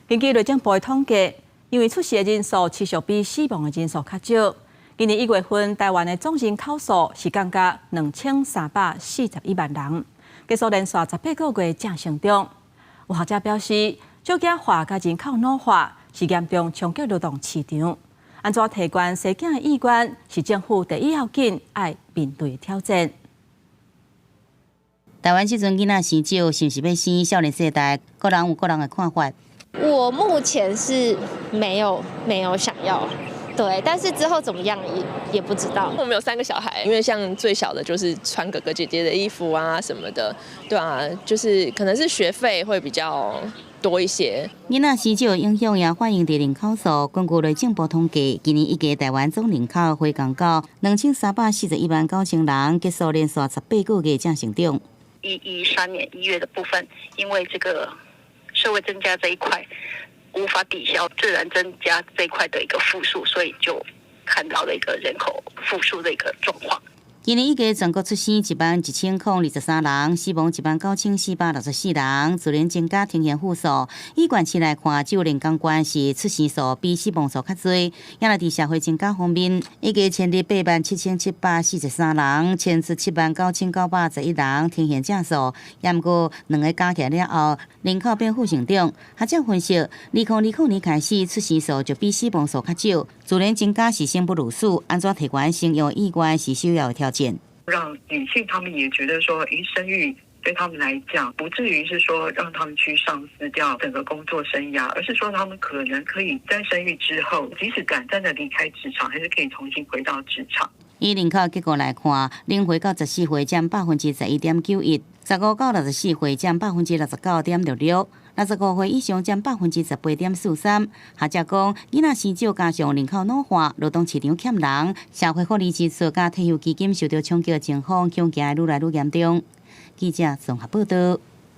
根據內政部的統計，因為出世的人數持續比死亡的人數較少。今年1月份，台灣的總人口數是降到2341萬人，結束連續18個月正成長。有學者表示，少子化佮人口老化是嚴重衝擊勞動市場。按怎提懸生囝的意願，是政府第一要緊愛面對的挑戰。台灣這陣囡仔生少，是毋是欲生？少年世代，各人有各人的看法。我目前是沒有想要，對，但是之後怎麼樣也不知道。我們有三個小孩，因為像最小的就是穿哥哥姐姐的衣服啊什麼的，對啊，就是可能是學費會比較多一些。囡仔生少影響也反映佇人口數。根據內政部統計，今年一月台灣總人口回降到2341萬9千人，結束連續18個月正成長。113年1月的部分，因為這個社會增加這一塊無法抵消自然增加這一塊的一個負數，所以就看到了一個人口負數的一個狀況。今年一月全國出生1萬1023人，死亡1萬9464人，自然增加呈現負數。以縣市來看，只有連江縣是出生數比死亡數較濟。也若佇社會增加方面，一月遷入87,743人，遷出7萬9911人，呈現正數。也毋過兩个加起來了後，人口變負成長。學者分析，2020年開始出生數就比死亡數較少，自然增加是生不如死，按怎提懸生育意願是首要的挑戰。讓女性她們也覺得說，誒，生育對他們來講，不至於是說讓他們去喪失掉整個工作生涯，而是說他們可能可以在生育之後，即使短暫的離開職場，還是可以重新回到職場。以人口結構來看，0歲到14歲佔11.91%，15到64歲佔69.66%，65歲以上佔18.43%。學者講，囡仔生少加上人口老化，勞動市場欠人，社會福利支出佮退休基金受著衝擊的情況，恐驚會愈來愈嚴重。記者綜合報導。